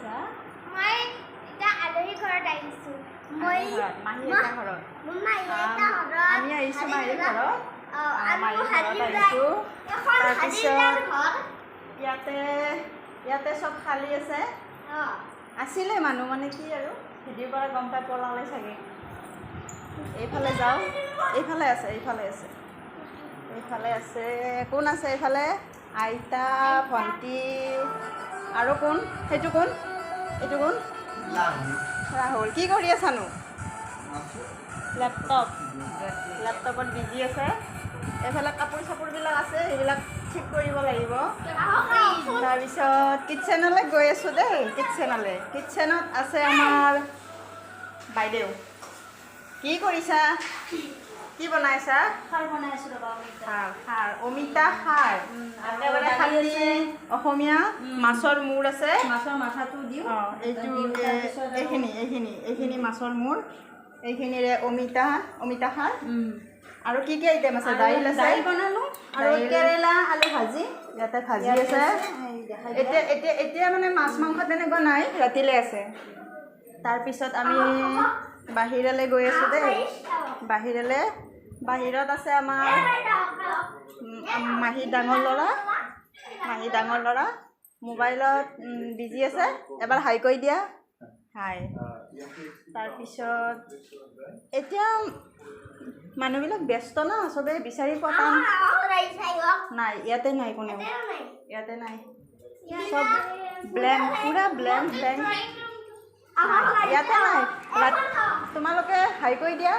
আছা? মই এতিয়া আলহী ঘৰত আহিছো। মই ঘৰত, মাহী এটা ঘৰত। মোৰ মাহী এটা ঘৰত। আমি আহিছোঁ মাহীৰ ঘৰত। অঁ, আৰু মাহীৰ ঘৰত হাজিৰা আহিছোঁ। এখন তাৰপিছত হাজিৰাৰ ঘৰ। ইয়াতে ইয়াতে চব খালী আছে। আছিলে মানুহ, মানে কি আৰু, ভিডিঅ' কৰা গম পাই পলালে চাগে। এইফালে যাওঁ। এইফালে আছে, এইফালে আছে, এইফালে আছে। কোন আছে এইফালে? আইতা, ভণ্টি আৰু কোন? সেইটো কোন? এইটো কোন? ৰাহুল। কি কৰি আছানো? লেপটপ, লেপটপত বিজি আছে। এইফালে কাপোৰ চাপোৰবিলাক আছে, সেইবিলাক ঠিক কৰিব লাগিব। তাৰপিছত কিটচেনলৈ গৈ আছোঁ দেই। কিটচেনলৈ, কিটচেনত আছে আমাৰ বাইদেউ। কি কৰিছা? কি বনাইছা? খাৰ বনাই আছো ৰ'বা, অমিতা। খাৰ, খাৰ, অমিতা খাৰ। আৰু একেবাৰে দালি খাটি আছে। অসমীয়া। মাছৰ মূৰ আছে। মাছৰ মাথাটো দিওঁ। অঁ, এইটো দিওঁ, তাৰপিছত আৰু এইখিনি এইখিনি এইখিনি মাছৰ মূৰ, এইখিনিৰে অমিতা, অমিতা খাৰ। আৰু কি কি আইটেম আছে? আৰু দাইল আছে। দাইল বনালো আৰু দাইল। কেৰেলা আলু ভাজি। ইয়াতে ভাজি ইয়াতে আছে। এই দেখাই দিয়া। এতিয়া এতিয়া এতিয়া মানে মাছ মাংস তেনেকুৱা নাই, ৰাতিলৈ আছে। তাৰপিছত আমি বাহিৰলৈ গৈ আছোঁ দেই। বাহিৰলৈ, বাহিৰত আছে আমাৰ মাহীৰ ডাঙৰ ল'ৰা। মাহীৰ ডাঙৰ ল'ৰা মোবাইলত বিজি আছে। এবাৰ হাই কৰি দিয়া, হাই। তাৰপিছত এতিয়া মানুহবিলাক ব্যস্ত ন, চবেই বিচাৰি পোৱা টান। নাই, ইয়াতে নাই কোনেও, ইয়াতে নাই। চব ব্লেংক, পূৰা ব্লেংক ব্লেংক। ইয়াতে নাই। তোমালোকে হাই কৰি দিয়া।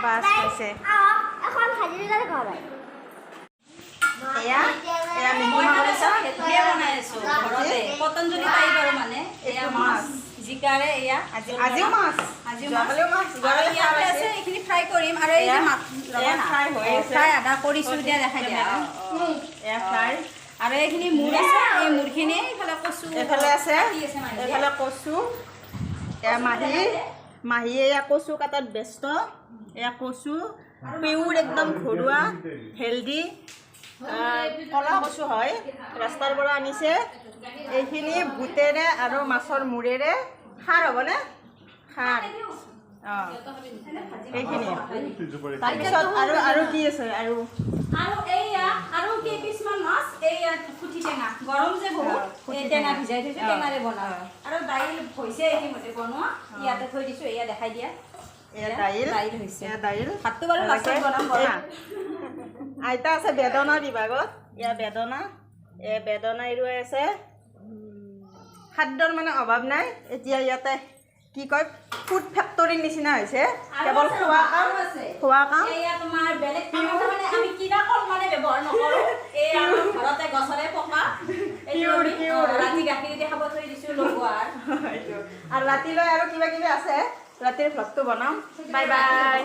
বাছ, হৈছে। এখন হাজিৰাৰ ঘৰ হয়। এয়া এয়া মিহিমা কৰিছা। ভেটুলিয়া বনাই আছো ঘৰতে, পতঞ্জলি টাইপ আৰু মানে এয়া এইটো মাছ মাছ। জিকাৰে এয়া। আজি আজিও মাছ। আজিও মাছ। যোৱাকালিও মাছ। আৰু যোৱাকালি ইয়াতে খাৰ আছে আছে। এইখিনি ফ্ৰাই কৰিম আৰু এই যে এয়া মাছ। এয়া ফ্ৰাই হৈ আছে। ফ্ৰাই আধা কৰিছো দিয়া, দেখাই দিয়া। এয়া ফ্ৰাই। আৰু এইখিনি মূৰ আছে, এই মূৰখিনি এইফালে কচু এইফালে আছে। কাটি আছে মাহীয়ে। এইফালে কচু। এয়া মাহী, মাহীয়ে এয়া কচু কাটাত ব্যস্ত। এয়া কচু পিয়'ৰ, একদম ঘৰুৱা, হেল্ডি ক'লা কচু হয়, ৰাস্তাৰ পৰা আনিছে। এইখিনি বুটেৰে আৰু মাছৰ মূৰেৰে খাৰ হ'বনে? খাৰ, অঁ, এইখিনি। তাৰপিছত আৰু আৰু কি আছে আৰু? আৰু এইয়া আৰু কেইপিচমান মাছ, এইয়া পুঠি টেঙা। গৰম যে বহুত, পুঠি এই টেঙা টেঙা। ভিজাই থৈছো, টেঙাৰে বনাওঁ। আৰু দাইল হৈছে ইতিমধ্যে বনোৱা, ইয়াতে থৈ দিছো। এয়া দেখাই দিয়া। এয়া দাইল। দাইল হৈছে। এয়া দাইল। ভাতটো বাৰু লাষ্টত বনাম, বনাম। আইতা আছে বেদনা বিভাগত। এয়া বেদনা, এ বেদনা এৰুৱাই আছে। খাদ্যৰ মানে অভাৱ নাই এতিয়া ইয়াতে। কি কয়, ফুড ফেক্টৰীৰ নিচিনা হৈছে। আৰু কেৱল আছে খোৱা ৰ'বা, কাম। আৰু আছে। খোৱা কাম। এয়া তোমাৰ বেলেগ আমাৰ মানে আমি কিনা কল মানে ব্যৱহাৰ নকৰো। এয়া আমাৰ ঘৰতে গছৰে পকা এইটো। Pure, আমি, pure. ৰাতি গাখীৰ দি খাব থৈ দিছো লগোৱাৰ। আৰু ৰাতিলৈ আৰু কিবা কিবি আছে, ৰাতিৰ ভ্লগটো বনাম। Bye bye.